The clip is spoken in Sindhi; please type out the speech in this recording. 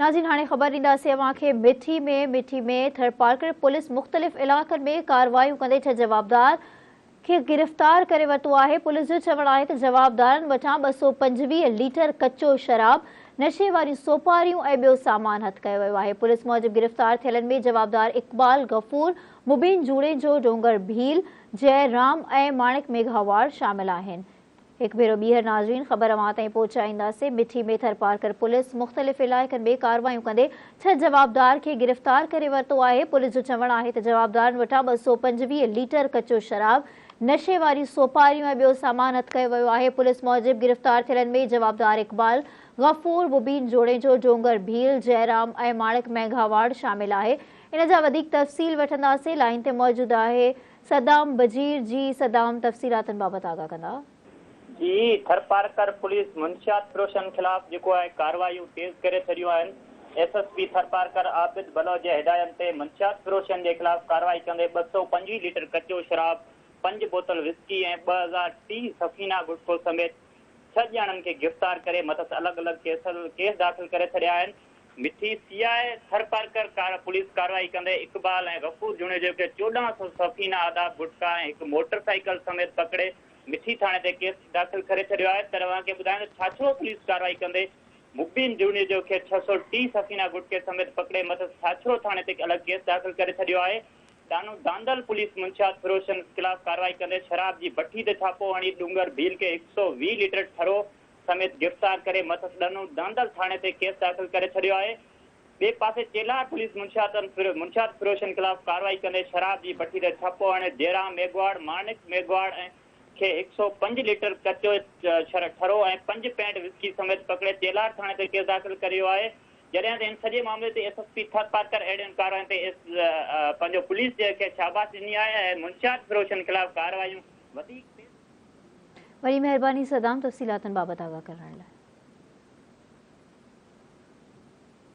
ناظرين هاڻي خبر ڏينداسين اوهان کي مٺي ۾ مٺي ۾ ٿرپارڪر پوليس مختلف علائقن ۾ ڪارروايون ڪندي ڇهه جوابدار کي گرفتار ڪري ورتو آهي پوليس جو چوڻ آهي ته جوابدارن وٽان 225 ليٽر ڪچو شراب نشي واريون سوپاريون ۽ ٻيو سامان هٿ ڪيو ويو آهي پوليس موجب گرفتار ٿيلن ۾ جوابدار اقبال غفور مبين جوڻيجو ڊونگر ڀيل جئه رام ۽ ماڻڪ ميگهاواڙ شامل آهن. هڪ ڀيرو ٻيهر ناظرين خبر اوهان تائين پهچائينداسين مٺي ۾ ٿرپارڪر پوليس مختلف علائقن ۾ ڪارروايون ڪندي ڇهه جوابدار کي گرفتار ڪري ورتو آهي پوليس جو چوڻ آهي ته جوابدارن وٽان 225 ليٽر ڪچو شراب نشي واريون سوپاريون ۽ ٻيو سامان هٿ ڪيو ويو آهي پوليس موجب گرفتار ٿيلن ۾ جوابدار اقبال غفور مبين جوڻيجو ڊونگر ڀيل جئرام ۽ ماڻڪ مينگهاواڙ شامل آهي ان جا وڌيڪ تفصيل وٺنداسين لائين تي موجود آهي صدام بجير جي صدام تفصيلاتن بابت آگاهه ڪندا. جي ٿرپارڪر پوليس منشيات فروشن خلاف جيڪو آهي ڪارروايون تيز ڪري ڇڏيون آهن، S S P Tharparkar Abid Baloch جي هداين تي منشيات فروشن جي خلاف ڪارروائي ڪندي 225 ليٽر ڪچو شراب، پنج بوتل وسڪي ۽ 2030 سفينا گٽڪو سميت ڇهه ڄڻن کي گرفتار ڪري مٿس الڳ الڳ ڪيس داخل ڪري ڇڏيا آهن. مٺي سي آء ٿرپارڪر ڪار پوليس ڪارروائي ڪندي اقبال ۽ غفور جوڻيجو کي 14 سو سفينه آداب گٽڪا ۽ هڪ موٽر سائيڪل سميت پڪڙي مٺي ٿاڻي تي ڪيس داخل ڪري ڇڏيو آهي ته اوهان کي ٻڌايان ته ڇاڇرو پوليس ڪارروائي ڪندي مبين جوڻيجو کي 630 سفينه گٽڪي سميت پڪڙي مٿس ڇاڇرو ٿاڻي تي الڳ ڪيس داخل ڪري ڇڏيو آهي ڏانو دانڌل پوليس منشيات فروشن خلاف ڪارروائي ڪندي شراب جي بٺي تي ڇاپو هڻي ڏونگر ڀيل کي 120 ليٽر ٺرو سميت گرفتار ڪري مٿس ڏنو دانڌل ٿاڻي تي ڪيس داخل ڪري ڇڏيو آهي. ٻئي پاسي چيلهار پوليس منشيات فروشن خلاف ڪارروائي ڪندي شراب جي بٺي تي ڇاپو هڻي جيرام ميگهواڙ، ماڻڪ ميگهواڙ ۽ کي هڪ سئو پنج ليٽر ڪچو ٺرو ۽ پنج پينٽ وسڪي سميت پڪڙي چيلهار ٿاڻي تي ڪيس داخل ڪريو آهي. جڏهن ته ان سڄي معاملي تي ايس ايس پي ٿرپارڪر اهڙين ڪارروائين تي ايس پنهنجو پوليس کي شاباش ڏني آهي ۽ منشيات فروشن خلاف ڪارروايون وڌيڪ تيز وڏي مهرباني صدام تفصيلاتن بابت آگاهه ڪرڻ لاء.